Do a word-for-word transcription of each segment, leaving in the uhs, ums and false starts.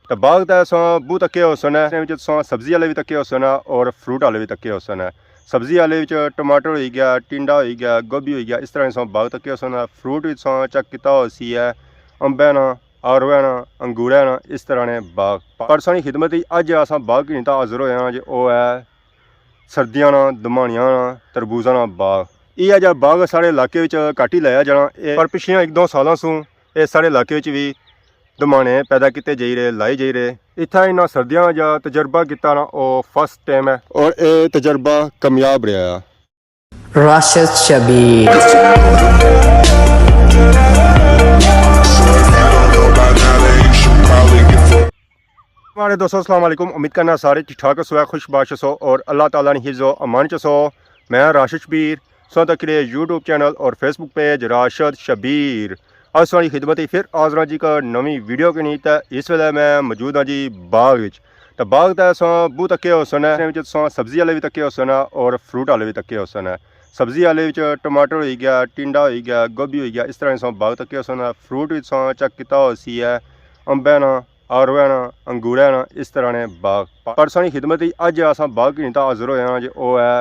تے باغ تے اساں بہت تکے ہوسن، اس وچ تساں سبزی والے بھی تکے ہوسن اور فروٹ والے بھی تکے ہوسن۔ سبزی والے وچ ٹماٹر ہوئی گیا، ٹنڈا ہوئی گیا، گوبھی ہوئی گیا، اس طرح اساں باغ تکے ہوسن۔ فروٹ وچ تساں چیک کیتا ہوسی ہے، امبے نا، آڑوے نا، انگورے نا، اس طرح نے باغ۔ پر ساڑی خدمت وچ اج اساں باغ کی نیتا حاضر ہوئے ہاں جے او ہے سردیاں نا، دمانیاں نا، تربوزاں نا باغ۔ ایہہ جا باغ ساڑے علاقے وچ گھٹ ہی لایا جانا، اے پر پچھلیاں ایک دو سالاں سوں اے ساڑے علاقے وچ وی دمانے پیدا کیتے جائی رہے، لائے جائی رہے۔ اتھا انہاں سردیاں جا تجربہ کیتا نا، او فرسٹ ٹائم ہے۔ اور اے تجربہ کامیاب رہیا ہے۔ راشد شبیر۔ ہمارے دوستو، السلام علیکم۔ امید کرنا سارے ٹھیک ٹھاک ہسو، خوش باش ہسو اور اللہ تعالیٰ نے حفظ و امان چ ہسو۔ میں راشد شبیر، سو تک کے یوٹیوب چینل اور فیس بک پیج راشد شبیر۔ اج تساں نی خدمت وچ پھر حاضر ہاں جی اک نویں ویڈیو کے نی۔ تے اس ویلے میں موجود ہاں جی باغ وچ۔ تے باغ تے اساں بہت تکے ہوسن، اس وچ تساں سبزی والے بھی تکے ہوسن اور فروٹ والے بھی تکے ہوسن۔ سبزی والے وچ ٹماٹر ہوئی گیا، ٹنڈا ہوئی گیا، گوبھی ہوئی گیا، اس طرح تساں باغ تکے ہوسن۔ فروٹ وچ تساں چیک کیتا ہوسی ہے، امبے نا، آڑوے نا، انگورے نا، اس طرح نے باغ۔ پر تساں نی خدمت وچ اج اساں باغ کی نیتا حاضر ہوئے ہاں جے او ہے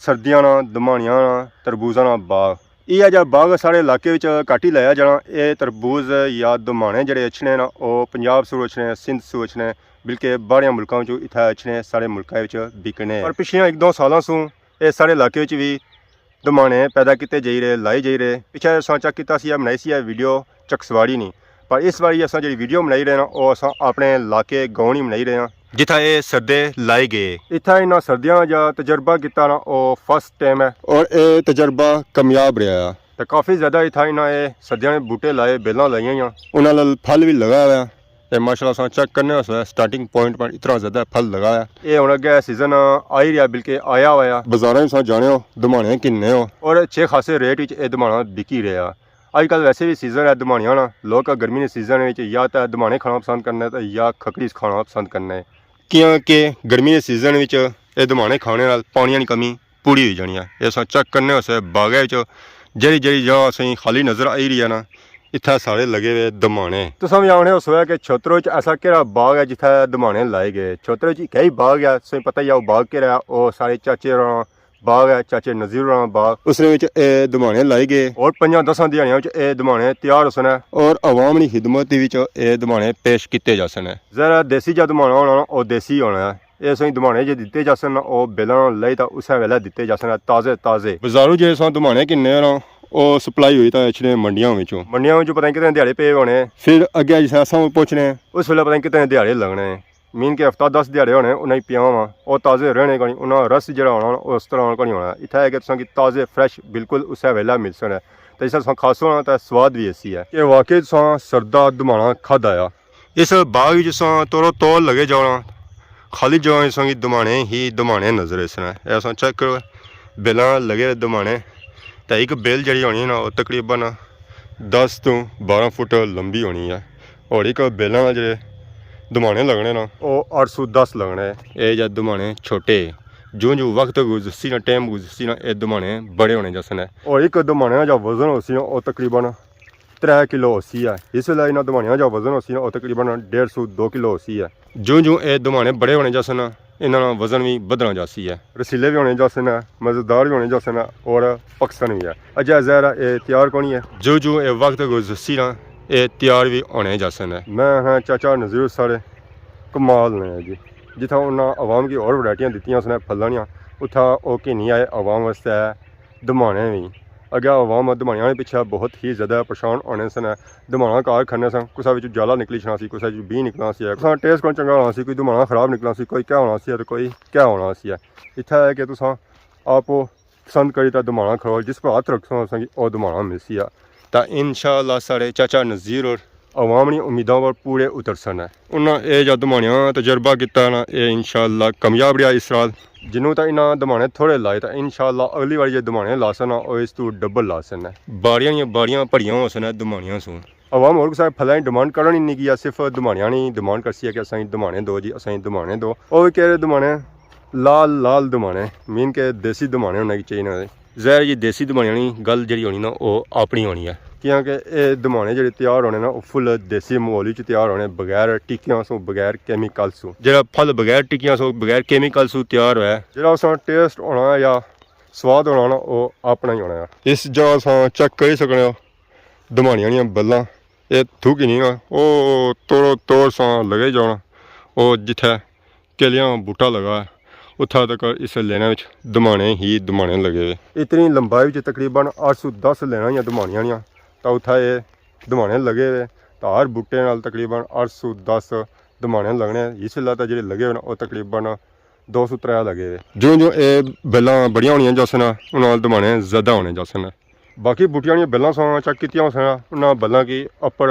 سردیاں نا، دمانیاں نا، تربوزاں نا باغ۔ ایہہ جا باغ ساڑے علاقے وچ گھٹ ہی لایا جانا۔ اے تربوز یا دمانے جڑے اچھنے نا، او پنجاب سوں اچھنے، سندھ سوں اچھنے، بلکہ باہریاں ملکاں وچوں اتھا اچھنے، ساڑے ملکاں وچ بکنے۔ پر پچھلیاں ایک دو سالاں سوں اے ساڑے علاقے وچ وی دمانے پیدا کیتے جائی رہے، لائے جائی رہے۔ پچھے اساں چیک کیتا سی، بنائی سی اے ویڈیو چکسواری نی، پر اس واری اساں جڑی ویڈیو بنائی رہے نا، او اساں اپنے علاقے گاؤں نی بنائی رہے ہاں، جتھا اے سردے لائے گئے۔ اتھا انہاں سردیاں جا تجربہ کیتا نا، او فرسٹ ٹائم ہے۔ اور اے تجربہ کامیاب رہیا ہے۔ تے کافی زیادہ اتھا انہاں اے سردیاں نے بوٹے لائے، بیلاں لائیاں ہویاں۔ انہاں نال پھل وی لگا ہویا ہے۔ تے ماشاءاللہ اساں چیک کرنے ہوسے سٹارٹنگ پوائنٹ پر اتنا زیادہ پھل لگا ہے۔ اے ہن اگے سیزن آئی رہیا، بلکہ آیا ہویا۔ بازاراں وچ تساں جانے ہو، دمانے گھننے ہو۔ اور اچھے خاصے ریٹ وچ اے دمانا بکی رہیا۔ اج کل ویسے وی سیزن ہے دمانیاں نا، لوک گرمی نے سیزن وچ یا تے دمانے کھانا پسند کرنے تے یا کھکڑی کھانا پسند کرنے۔ کیاں کہ گرمی نے سیزن وچ اے دمانے کھانے نال پانیاں نی کمی پوری ہوئی جانی ہے۔ اے تساں چیک کرنے ہوسے باغے وچ جیڑی جیڑی جگہ اساں خالی نظر آئی رہی ہے نا، اتھا سارے لگے ہوئے دمانے۔ تساں وی آخنے ہوسو کہ چھوترو وچ ایسا کیڑا باغ ہے جتھا دمانے لائے گئے؟ چھوترو وچ اکے ہی باغ ہے، تساں پتہ ہی ہے او باغ کیڑا ہے، او سارے چاچے ہوراں باغ ہے، چاچے نذیر ہوراں باغ۔ اس نے وچ اے دمانے لائے گئے۔ اور پنجاں دساں دیہاڑیاں وچ اے دمانے تیار ہوسن۔ اور عوام نی خدمت وچ اے دمانے پیش کیتے جاسن۔ ذرا دیسی جا دمانا ہونا نا، او دیسی ہونا ہے۔ اے اساں کی دمانے جے دتے جاسن نا، او بیلاں نال لائی تاں اسے ویلے دتے جاسن، تازے تازے۔ بازاروں جے اساں دمانے گھننے نا، او سپلائی ہوئی تاں اچھنے منڈیاں وچوں۔ منڈیاں وچوں پتہ نہیں کتنے دیہاڑے پے ہونے۔ پھر اگے جسے اساں پہنچنے، اس ویلے پتہ نہیں کتنے دیہاڑے لگنے۔ مین کے ہفتہ دس دیہاڑے ہونے انہاں کی پیا ہوا، او تازے رہنے کونی، انہاں رس جیڑا ہونا نا، او اس طرح کونی ہونا۔ اتھا ہے کہ تساں کی تازے فریش بالکل اسے ویلے ملسن۔ تے اسے تساں کھاسو نا تے سواد وی ایسی ہے کہ واقعی تساں سردا دمانا کھادا آ۔ اس باغ وچ تساں تورو تور لگے جاؤ نا، خالی جگہ تساں کی دمانے ہی دمانے نظر ایسن۔ اے تساں چیک کرو، بیلاں لگے دمانے۔ تے ایک بیل جیڑی ہونی نا، او تقریباً دس توں بارہ فٹ لمبی ہونی ہے۔ اور ایک بیلاں نال جیڑے دمانے لگنے نا، او اٹھ سو دس لگنے۔ اے جا دمانے چھوٹے، جوں جوں وقت گزرسی نا، ٹائم گزرسی نا، اے دمانے بڑے ہونے جاسن۔ اور ایک دمانے نا جا وزن ہوسی نا، او تقریباً ترے کلو ہوسی ہے۔ اس ویلے انہاں دمانیاں جا وزن ہوسی نا، او تقریباً ڈیڑھ سو دو کلو ہوسی ہے۔ جوں جوں اے دمانے بڑے ہونے جاسن نا، انہاں نا وزن وی بدھنا جاسی ہے۔ رسیلے وی ہونے جاسن، مزیدار وی ہونے جاسن اور پکسن وی ہے۔ اجے ظاہر ہے اے تیار کونی ہے۔ جوں جوں اے وقت گزرسی نا، اے تیار وی ہونے جاسن۔ میں ہاں چاچا نذیر ساڑے کمال نے جی، جتھاں انہاں عوام کی اور ورائٹیاں دتیاں اس نے پھلاں نیاں، اتھاں او گھنی آئے عوام واسطے دمانے وی۔ اگے عوام دمانیاں نے پچھے بہت ہی زیادہ پریشان ہونے سن۔ دمانا کار کھڑنے سن، کسے وچ جالا نکلی چھنا سی، کسے وچ بی نکلنا سی، کسے ٹیسٹ کون چنگا ہونا سی، کوئی دمانا خراب نکلنا سی، کوئی کیا ہونا سی تے کوئی کیا ہونا سی۔ اتھا ہے کہ تساں آپ پسند کری تے دمانا کھڑو، جس پر ہاتھ رکھسو اساں کی او دمانا ملسی آ۔ تے انشاءاللہ ساڑے چاچا نذیر اور عوام نی امیداں پر پورے اترسن ہے۔ انہاں اے جا دمانیاں تجربہ کیتا نا، اے انشاءاللہ کامیاب رہیا اس سال۔ جنوں تاں انہاں دمانے تھوڑے لائے، تاں انشاءاللہ اگلی واری جے دمانے لاسن نا، او اس تو ڈبل لاسن ہے۔ باریاں نیاں باریاں بھریاں ہوسن ہے دمانیاں سوں۔ عوام ہور کسے پھلاں نی ڈیمانڈ کرن ہی نہیں گیا، صرف دمانیاں نی ڈیمانڈ کرسی ہے کہ اساں کی دمانے دو جی، اساں کی دمانے دو۔ او وی کہہ رہے دمانے لال لال دمانے، مین کے دیسی دمانے ہونے کی چاہیے نا۔ ظاہر جی دیسی دمانے نی گل جیہڑی ہونی نا، او اپنی ہونی ہے۔ کیونکہ اے دمانے جیہڑے تیار ہونے نا، او فل دیسی ماحول وچ تیار ہونے، بغیر ٹیکیاں سوں، بغیر کیمیکل سوں۔ جیہڑا پھل بغیر ٹیکیاں سوں، بغیر کیمیکل سوں تیار ہویا ہے، جیہڑا اساں ٹیسٹ ہونا ہے یا سواد ہونا نا، او اپنا ہی ہونا ہے۔ اس جگہ اساں چیک کری سکنے ہو دمانیاں نیاں بلاں، اے تھوکی نہیں نا، او توڑو توڑ ساں لگے جانا۔ او جتھے کیلیاں بوٹا لگا ہے، اتھا تک اس لینا وچ دمانے ہی دمانے لگے ہوئے۔ اتنی لمبائی وچ تقریباً اٹھ سو دس لینا یا دمانیاں نیاں، تاں اتھا اے دمانے لگے ہوئے۔ تاں ہر بوٹے نال تقریباً اٹھ سو دس دمانے لگنے۔ اس ویلے تاں جیہڑے لگے ہوئے نا، او تقریباً دو سو ترے لگے ہوئے۔ جوں جوں اے بیلاں بڑیاں ہونیاں جاسن، انہاں نال دمانے زیادہ ہونے جاسن۔ باقی بوٹیاں نیاں بیلاں ساں چیک کیتیاں ہوسن، انہاں بیلاں کی اپر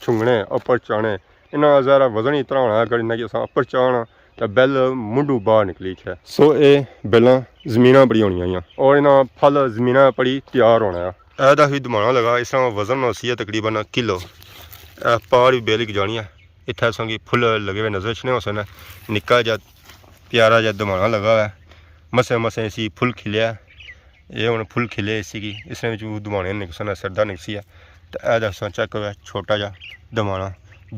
چھنگنے، اپر چانے، انہاں ذرا وزن ہی اتنا ہونا ہے، اگر انہاں کی اساں اپر چاہنا تاں بیل منڈو باہر نکلی چھے۔ سو اے بیلاں زمیناں بڑی ہونیاں آئیاں اور انہاں پھل زمیناں پڑی تیار ہونا ہے۔ اے دا بھی دمانا لگا، اس طرح وزن ہوسی ہے تقریباً کلو۔ اے پار بھی بیل کی جانی ہے۔ اتھے اساں کی پھل لگے ہوئے نظر اچھنے ہوسن۔ نکا جا پیارا جا دمانا لگا ہوا ہے، مسے مسے اسی پھل کھلیا ہے۔ اے ہن پھل کھلے اسی کی، اس نے وچ دمانے نکسن، سردا نکسی ہے۔ تے اے دساں چیک کرو، چھوٹا جا دمانا۔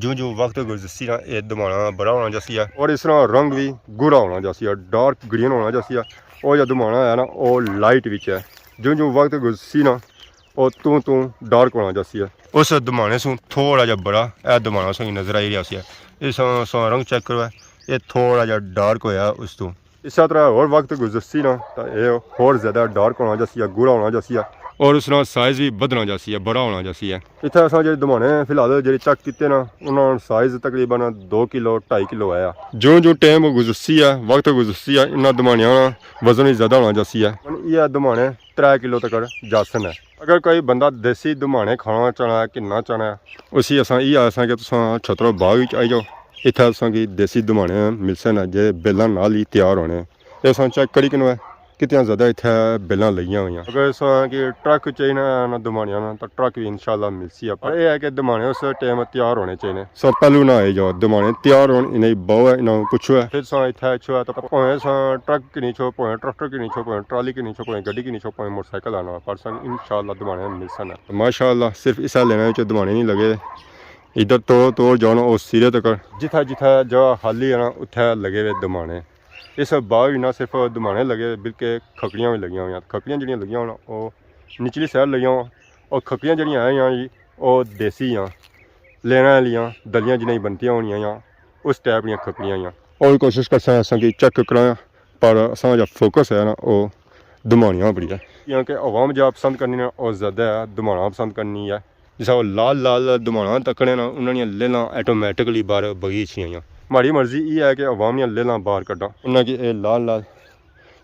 جوں جوں وقت گزرسی نا، اے دمانا بڑا ہونا جاسی ہے اور اس نا رنگ بھی گورا ہونا جاسی ہے، ڈارک گرین ہونا جاسی ہے۔ او جا دمانا ہے نا، او لائٹ وچ ہے۔ جوں جوں وقت گزرسی نا، او توں توں ڈارک ہونا جاسی ہے۔ اس دمانے سوں تھوڑا جا بڑا اے دمانا سوں نظر آئی رہیا سی ہے۔ اس سوں رنگ چیک کرو، اے تھوڑا جا ڈارک ہویا اس توں۔ اس طرح ہور وقت گزرسی نا، تاں اے ہور زیادہ ڈارک ہونا جاسی ہے، گورا ہونا جاسی ہے۔ اور اس نا سائز بھی بدھنا جاسی ہے، بڑا ہونا جاسی ہے۔ اتھے اساں جیہڑے دمانے فی الحال جیہڑے چیک کیتے نا، انہاں نا سائز تقریباً دو کلو، ڈھائی کلو آیا۔ جوں جوں ٹائم گزرسی ہے، وقت گزرسی ہے، انہاں دمانیاں نا وزن بھی زیادہ ہونا جاسی ہے۔ ہن ایہہ دمانے ترے کلو تک جاسن ہے۔ اگر کوئی بندہ دیسی دمانے کھانا چاہنا ہے، گھننا چاہنا ہے، اسی اساں ایہہ آساں کہ تساں چھترو باغ وچ آئی جاؤ، اتھے تساں کی دیسی دمانے ملسن، جے بیلاں نال ہی تیار ہونے۔ اے اساں چیک کری کنو ہے، کتنیاں زیادہ اتھے بیلاں لگیاں ہوئیاں۔ اگر اساں کی ٹرک چاہینا ہے نا دمانیاں نا، تاں ٹرک بھی انشاءاللہ ملسی ہے۔ پر اے ہے کہ دمانے اس ٹائم تیار ہونے چاہینے۔ سو پہلو نہ آئی جاؤ، دمانے تیار ہون، انہیں باؤ ہے، انہاں پچھو ہے۔ پھر ساں اتھے اچھو ہے، تاں پاویں ساں ٹرک کنی چھو، پاویں ٹریکٹر کنی چھو، پاویں ٹرالی کنی چھو، پاویں گڈی کنی چھو، پاویں موٹر سائیکل آنا، پر ساں انشاءاللہ دمانے ملسن۔ ماشاءاللہ، صرف اسا لینا وچ دمانے نہیں لگے۔ ادھر توڑو توڑ جانا او سرے تک۔ جتھا جتھا جگہ خالی ہے نا، اتھے لگے ہوئے دمانے۔ اس باغ وچ نہ صرف دمانے لگے، بلکہ کھکڑیاں بھی لگیاں ہوئیاں۔ کھکڑیاں جڑیاں لگیاں ہونا، او نچلی سائیڈ لگیاں ہونا۔ او کھکڑیاں جڑیاں ہیں، او دیسی ہیں، لینا آلیاں دلیاں جنہیں بنتیاں ہونیاں ہیں، اس ٹائپ دیاں کھکڑیاں ہیں۔ اور کوشش کرساں اساں کی چیک کراں، پر اساں جا فوکس ہے نا، او دمانیاں بڑی ہے۔ کیونکہ عوام جا پسند کرنی نا، او زیادہ ہے، دمانا پسند کرنی ہے۔ جس طرح او لال لال دمانا تکنے نا، انہاں نیاں لیلاں آٹومیٹکلی باہر بگی اچھنیاں۔ ماڑی مرضی ایہہ ہے کہ عوام نیاں لیلاں باہر کڈاں۔ انہاں کی اے لال لال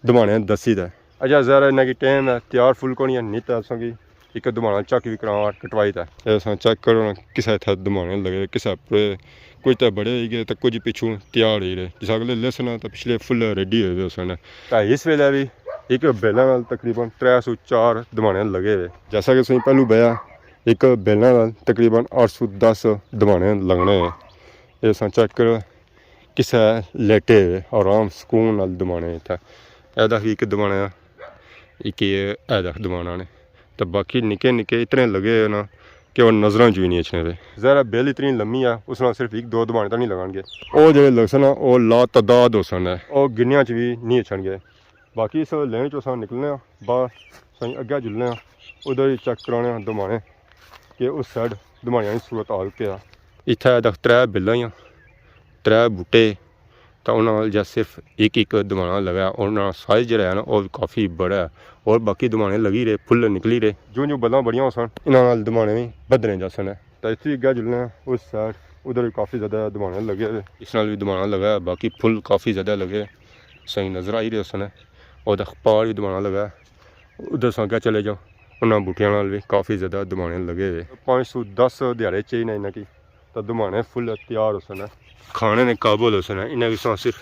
دمانے دسی دے۔ اجا ظاہر ہے انہاں کی ٹائم ہے، تیار فل کونی ہے، نہیں تاں اساں کی اک دمانا چک وی کراں کٹوائی تے۔ اے اساں چیک کرو نا، کسے اتھے دمانے لگے، کسے پرے، کچھ تے بڑے ہوئی گئے تے کچھ پچھوں تیار ہوئی رہے۔ جس اگلے لیسن تے پچھلے فل ریڈی ہوئے ہوئے سن۔ تے اس ویلے وی اک بیلاں نال تقریباً ترے سو چار دمانے لگے ہوئے۔ جیسا کہ تساں پہلو بیا، اک بیلاں نال تقریباً اٹھ سو دس دمانے لگنے ہیں۔ اے اساں چیک کرو، کسے لیٹے ہوئے آرام سکون نال دمانے اتھے۔ اے دا وی اک دمانا، اک اے دا دمانا نے۔ تے باقی نکے نکے اتنے لگے ہوئے نا کہ او نظراں چ وی نہیں اچھنے پے۔ ظاہر ہے بیل اتنی لمبی ہے، اس نال صرف اک دو دمانے تاں نہیں لگن گے۔ او جڑے لگسن نا، او لا تعداد ہوسن ہے۔ او گنیاں چ وی نہیں اچھن گے۔ باقی اس لین چ اساں نکلنے آں باہر، سائیں اگے جلنے آں، ادھر ہی چیک کرانے آں دمانے کہ اس سائیڈ دمانیاں نی صورت حال کیا ہے۔ اتھے تک ترے بیلاں ہیاں، ترے بوٹے، تاں انہاں نال جا صرف اک اک دمانا لگا ہے، اور انہاں نا سائز جڑا ہے نا، او وی کافی بڑا ہے، اور باقی دمانے لگی رہے، پھل نکلی رہے۔ جوں جوں بیلاں بڑیاں ہوسن، انہاں نال دمانے وی بدھنے جاسن۔ تے اتھے اگے جلنے آں، اس سائیڈ ادھر وی کافی زیادہ دمانے لگے ہوئے۔ اس نال وی دمانا لگا ہے، باقی پھل کافی زیادہ لگے، سائیں نظر آئی رہے ہوسن۔ اور پار وی دمانا لگا ہے، ادھر ساں اگے چلے جاؤ، انہاں بوٹیاں نال وی کافی زیادہ دمانے لگے ہوئے۔ پانچ سو دس دیہاڑے چاہینے انہاں کی، تاں دمانے فل تیار ہوسن۔ کھانے نے قابل ہوسن۔ انہاں کی ساں صرف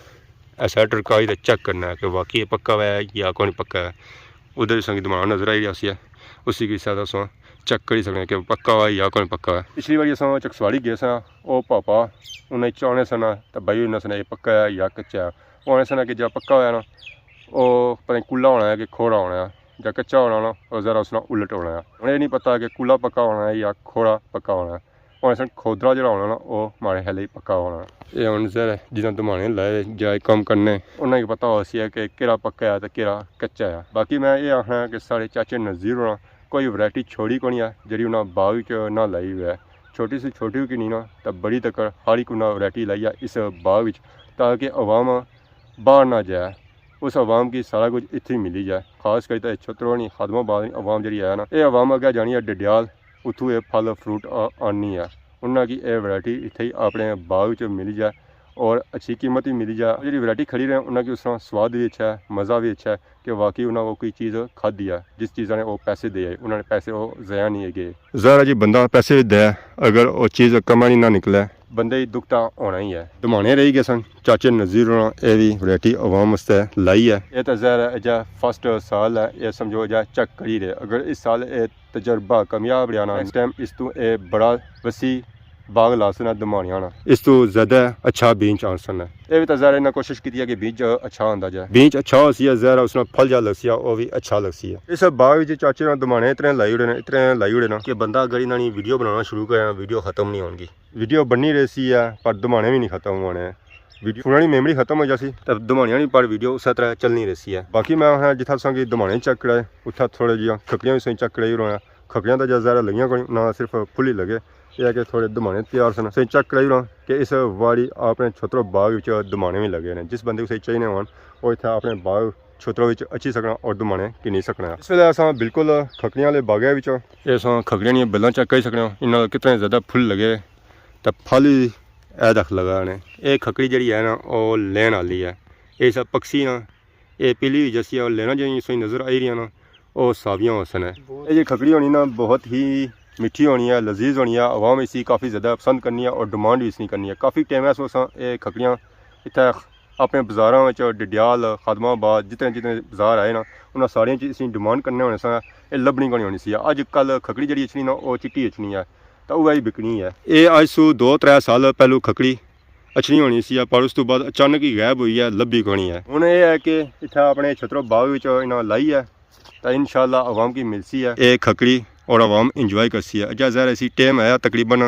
ایسا ٹرکائی تے چیک کرنا ہے کہ واقعی اے پکا ہوا ہے یا کونی پکا ہے۔ ادھر اساں کی دمانا نظر آئی رہیا سی ہے، اسی کی ساتھ اساں چیک کری سکنے کہ پکا ہوا ہے یا کونی پکا ہوا ہے۔ پچھلی واری اساں چکسواڑی گئے ساں، او پاپا انہیں چانے سنا تے بھائی انہاں سنا اے پکا ہے یا کچا ہے۔ او آنے سنا کہ جا پکا ہویا نا، او پتہ نہیں کلا ہونا ہے کہ کھوڑا ہونا ہے۔ جا کچا ہونا نا، او ذرا اس نا الٹ ہونا ہے۔ ہن اے نہیں پتہ کہ کلا پکا ہونا ہے یا کھوڑا پکا ہونا ہے۔ ہن اس نا کھودرا جیڑا ہونا نا، او ماڑے خیال ہی پکا ہونا ہے۔ اے ہن ذرا جنہاں دمانے لائے جا کم کرنے، انہاں کی پتہ ہوسی ہے کہ کیڑا پکا ہے تے کیڑا کچا ہے۔ باقی میں اے آخنا کہ ساڑے چاچے نذیر ہونا کوئی ورائٹی چھوڑی کونی ہے جیڑی انہاں باغ وچ نہ لائی ہوئی ہے۔ چھوٹی سی چھوٹی کی نہیں نا، تے بڑی تک ہر ایک انہاں ورائٹی لائی ہے اس باغ وچ، تاکہ عوام باہر نہ جائے، اس عوام کی سارا کچھ اتھے ہی ملی جائے۔ خاص کر تے چھترو نی، خادم آباد نی عوام جیڑی ہے نا، اے عوام اگے جانی ہے ڈڈیال، اتھوں اے پھل فروٹ آ-، آننی ہے۔ انہاں کی اے ورائٹی اتھے ہی اپنے باغ وچ ملی جائے اور اچھی قیمت بھی ملی جائے۔ جیڑی ورائٹی کھڑی رہے، انہاں کی اس طرح سواد بھی اچھا ہے، مزہ بھی اچھا ہے کہ واقعی انہاں کو کوئی چیز کھادی ہے، جس چیزاں نے وہ پیسے دے آئے، انہاں نے پیسے وہ ضائع نہیں گئے۔ ظاہر ہے جی، بندہ پیسے بھی دے، اگر وہ چیز کما نہیں نہ نکلے، بندے ہی دکھ تاں ہونا ہی ہے۔ دمانے رہی گئے سن، چاچے نذیر ہونا اے وی ورائٹی عوام واسطے لائی ہے۔ اے تاں ظاہر ہے اجا فرسٹ سال ہے، اے سمجھو اجا چیک کری رہے۔ اگر اس سال اے تجربہ کامیاب رہیا نا، نیکسٹ ٹائم اس تو اے بڑا وسیع باغ لاسن دمانیاں نا، اس تو زیادہ اچھا بینچ آنسن ہے۔ اے وی تاں ظاہر ہے انہاں کوشش کیتی ہے کہ بینچ اچھا آندا جائے۔ بینچ اچھا ہوسی ہے، ظاہر ہے اس نا پھل جا لگسی ہے، او وی اچھا لگسی ہے۔ اس باغ وچ چاچے نا دمانے اتنے لائی اڑے نے، اتنے لائی اڑے نا کہ بندہ اگر انہاں نی ویڈیو بنانا شروع کرے، ویڈیو ختم نہیں ہونگی۔ ویڈیو بننی رہسی ہے، پر دمانے وی نہیں ختم ہونے۔ ویڈیو سننی میموری ختم ہو جاسی، تے دمانیاں نی پر ویڈیو اسے طرح چلنی رہسی ہے۔ باقی میں آخنا جتھا تساں کی دمانے چیک کرائے، اتھا تھوڑے جیاں کھکڑیاں وی سہی چیک کرائی رہا۔ کھکڑیاں تاں جا ظاہر لگیاں کوئی، نہ صرف پھل ہی لگے۔ اے ہے کہ تھوڑے دمانے تیار سن۔ سہی چیک کرائی رہا کہ اس واری اپنے چھترو باغ وچ دمانے وی لگے نے۔ جس بندے کو سہی چاہیے ہون، او اتھا اپنے باغ چھترو وچ اچھی سکنا اور دمانے گھنی سکنا۔ اس ویلے اساں بالکل کھکڑیاں آلے باغے وچ ہاں۔ اے اساں کھکڑیاں نیاں بلاں چیک کری سکنے ہاں، انہاں نا کتنے زیادہ پھل لگے، تے پھل وی اے تک لگا نے۔ اے کھکڑی جیڑی ہے نا، او لین آلی ہے۔ اے سب پکسی نا، اے پیلی ہوئی جیسی ہے، او لیناں جیڑیاں سوئی نظر آئی رہیاں نا، او ساویاں ہوسن ہے۔ اے جی کھکڑی ہونی نا، بہت ہی میٹھی ہونی ہے، لذیذ ہونی ہے، عوام اسی کافی زیادہ پسند کرنی ہے اور ڈیمانڈ وی اس نی کرنی ہے۔ کافی ٹائم ہے سو اساں اے کھکڑیاں اتھے اپنے بازاراں وچ، ڈڈیال، خادم آباد، جتنے جتنے بازار آئے نا، انہاں ساریاں چ اسی ڈیمانڈ کرنے ہونے ساں، اے لبنی کونی ہونی سی۔ اج کل کھکڑی جیڑی اچھنی نا، او چٹی اچھنی ہے، تاں اوہی بکنی ہے۔ اے اج سو دو ترے سال پہلو کھکڑی اچھنی ہونی سی، پر اس تو بعد اچانک ہی غائب ہوئی ہے، لبھی کونی ہے۔ ہن اے ہے کہ اتھے اپنے چھترو باغ وچ انہاں لائی ہے، تاں انشاءاللہ عوام کی ملسی ہے۔ اے کھکڑی اور عوام انجوائے کرسی ہے۔ اجا ظاہر اسی ٹائم آیا تقریباً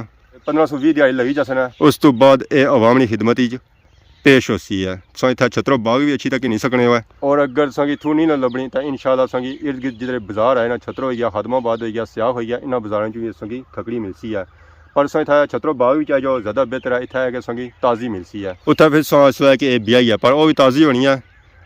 پندرہ سو ویہہ دیہاڑے لگی جاسن ہے۔ اس تو بعد اے عوام نی خدمت وچ پیش ہوسی ہے۔ تساں اتھا چھترو باغ وی اچھی تک گھنی سکنے ہو۔ اور اگر تساں کی اتھوں نہیں نہ لبنی، تاں انشاءاللہ تساں کی ارد گرد جدھر بازار آئے نا، چھترو ہوئی گیا، خادم آباد ہوئی گیا، سیاخ ہوئی گیا، انہاں بازاراں چ وی تساں کی کھکڑی ملسی ہے۔ پر تساں اتھا چھترو باغ وچ آئی جاؤ، زیادہ بہتر ہے، اتھا ہے کہ تساں کی تازی ملسی ہے۔ اتھا پھر تساں اس ویلے کہ اے بیاہی ہے، پر او وی تازی ہونی ہے۔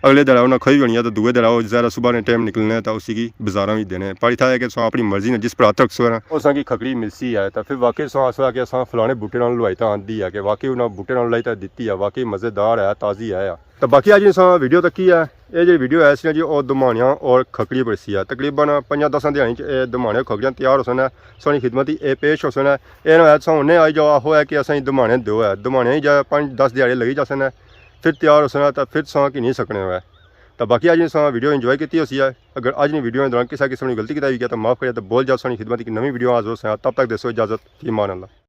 اگلے دھڑا انہاں کھوئی ہونی ہے، تے دوئے دھڑا او ظاہر ہے صبح نے ٹائم نکلنے، تاں اسی کی بازاراں وچ دینے۔ پر اتھا ہے کہ تساں اپنی مرضی نال جس پرا تک سونا، او تساں کی کھکڑی ملسی ہے۔ تاں پھر واقعی تساں آسو ہے کہ اساں فلانے بوٹے نال لوائی تاں آندی ہے، کہ واقعی انہاں بوٹے نال لائی تاں دتی ہے، واقعی مزیدار ہے، تازی ہے۔ تاں باقی اج اساں ویڈیو تکی ہے۔ اے جیڑی ویڈیو ہے سی نا جی، او دمانیاں اور کھکڑی پر سی ہے۔ تقریباً پنجاں دساں دیہاڑیاں چ اے دمانے کھکڑیاں تیار ہوسن ہے، ساڑی خدمت اچ اے پیش ہوسن ہے۔ اے نہ ہوئے تساں ہنے آئی جاؤ، آخو ہے کہ اساں کی دمانے دیو ہے، دمانے ہی جا پنج دس دیہاڑے لگی جاسن ہے، پھر تیار ہوسن ہے، تاں پھر تساں گھنی سکنے ہو ہے۔ تاں باقی اج تساں ویڈیو انجوائے کیتی ہوسی ہے۔ اگر اج نی ویڈیو دوران کسے قسم نی غلطی کیتی ہوئی ہے تاں معاف کریا، تاں بول جاؤ، ساڑی خدمت اچ نویں ویڈیو حاضر ہوسن۔ تب تک دیسو اجازت، فی امان اللہ۔